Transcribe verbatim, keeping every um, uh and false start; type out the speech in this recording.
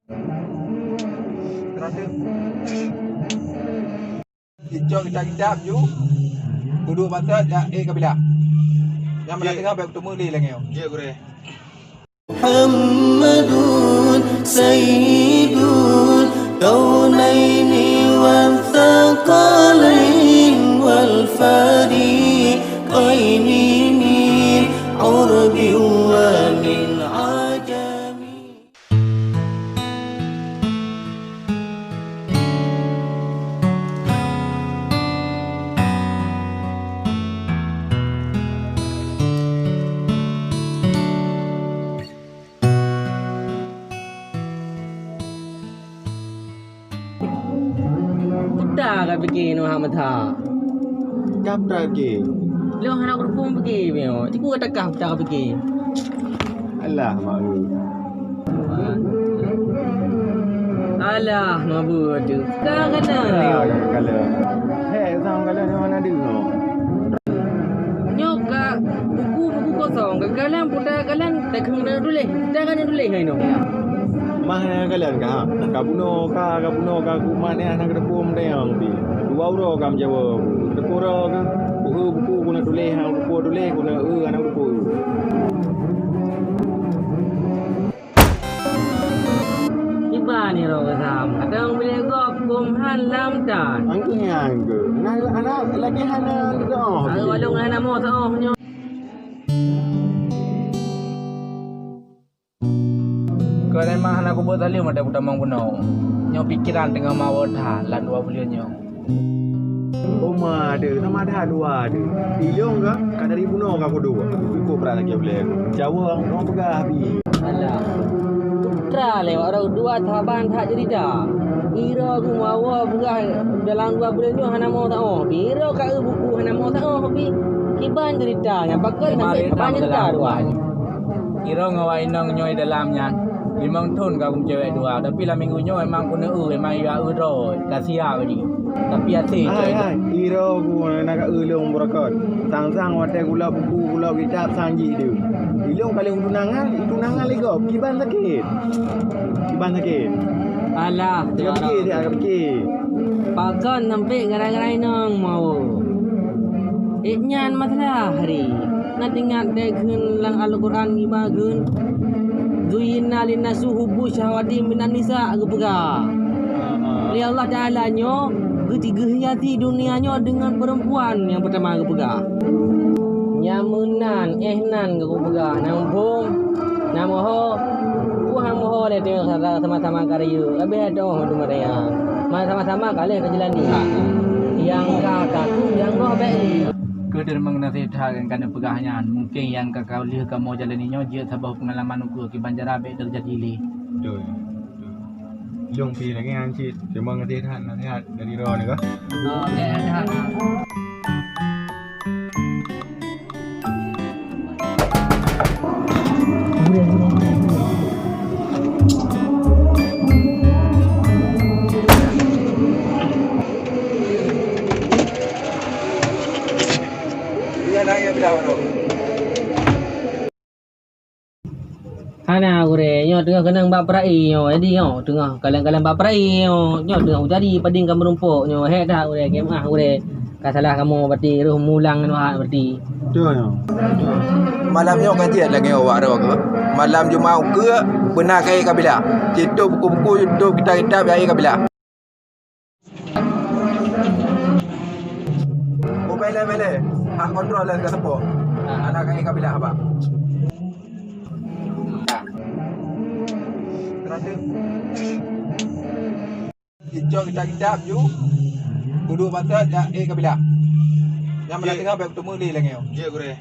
Teurateup. Icok kitab-kitab ju. Peuduek bansa jak ék kabilah. Nyang meunan teungoh bèk kuteumé lé lagèe nyoe. Jeuet, Gurèe. محمد سيد الكونين والثقلين والفريقين من عرب ومن عجم. Peue ka pike nyoe hana meuta? Ka peue ka pike? Lôn hana kuteupue pike nyoe. Tiku ka takah peue ka pike. Alah, mak eu. Alah, mabuk tu. Ka kena. Ka kena. Hei, sang kena nyoe hana deungoe. Nyoe ka buku-buku kosong, ka kalon, puta kalon, tak keuneuk tuléh, tak keuneuk tuléh hai nyoe. Mah na kalon ka, ka bunoe ka, ka bunoe ka, kuman nyan hana geuteupeue meudayang pih. Dua uroe ka meujaweub, geuteupeue uroe ka, kueu buku keuneuk tuléh, hana geuteupeue tuléh, keuneuk eu, hana geuteupeue eu. Kiban nyoe roh geusam. Kadang bilé gob bom han lam tan. Angkeu nyan angkeu. Na aneuk lagèe hana geudoh. Aneuk walong hana mo saoh nyoe. Keu memang hana kubuet saleuem watèe kutamong bunoe. Nyoe pikeran teungoh mawöt that lam dua buleuen nyoe. Oma deuh, sama that dua deuh. Ilong ka, ka dari bunoe ka kuduek. Iko brat lagèe ulèe. Jawa, orang peugah, Abi. Alah. Putra lewat orang dua saban that cerita. Iro geumawa peugah dalam dua buleuen nyoe hana mo taoh. Biro ka eu buku hana mo taoh, Abi. Kiban cerita nyan, pakon sampai kiban cerita dua. Iro ngon awak inong nyoe dalam nyan. Limong thon ka kumeucewek dua, tapi lam minggu nyoe emang keuneuk eu, emang ya eu droe, ka siap jih. Tapi até hai, hai, iro ku na ka eu lôn beurokot. Sang-sang watèe kulok buku, kulok kitab sang jih deuh. Ilong ka lheueh tunangan, tunangan lé gob, kiban sakét. Kiban sakét. Alah, ka pike, ka pike. Pakon sampai gara-gara inong mau. Ék nyan masalah hari. Na teuingat deh kheun lam Al-Quran nibak kheun, "Zuyyina linnasu hubbu syahawati minan nisa," geupeugah. Lé Allah Taala nyoe geuti-, geuhiasi dunia nyoe deungon perempuan nyang pertama geupeugah. Nyang meunan, éh nan geupeugah, nyang phom, nyang moho, peue nyang moho lé teungoh sama-sama karya, habéh toh teuma daya. Sama-sama ka lheueh teujalani. Nyang ka kaku, nyang roh bèk li. Keu teurimong naseuhat nyang ka neupeugah nyan, mungken nyang ka, ka lheueh kamoe jalani nyoe jeuet saboh peungalaman ukeue kiban cara bèk teujadi lé. Beutôi. Lôn pih lagèe nyan cit, teurimong naseuhat, naseuhat dari droeneuh kah? Oh, oke, naseuhat. Hana gurèe, nyoe teungoh keunong bak peura'i nyoe. Jadi nyoe teungoh kalon-kalon bak peura'i nyoe. Nyoe teungoh jadi pading ka meurumpok nyoe. Hék that gurèe, keumaih gurèe. Ka salah kamoe berarti, roh mulang ngon wahat berarti. Betul nyoe. Malam nyoe ka jeuet lagèe nyoe wak droe keuh. Malam Jumat ukeue beuna kayèe kabilah. Cit buku-buku, cit kitab-kitab, kayèe kabilah. Oh, bèk lé, bèk lé. Hak kontrol lé ka seupôt. Hana kayèe kabilah haba. Teurateup. Icok kitab-kitab ju. Peuduek bansa jak ék kabilah. Nyang meunan teungoh bèk kuteumé lé lagèe nyoe. Jeuet, Gurèe.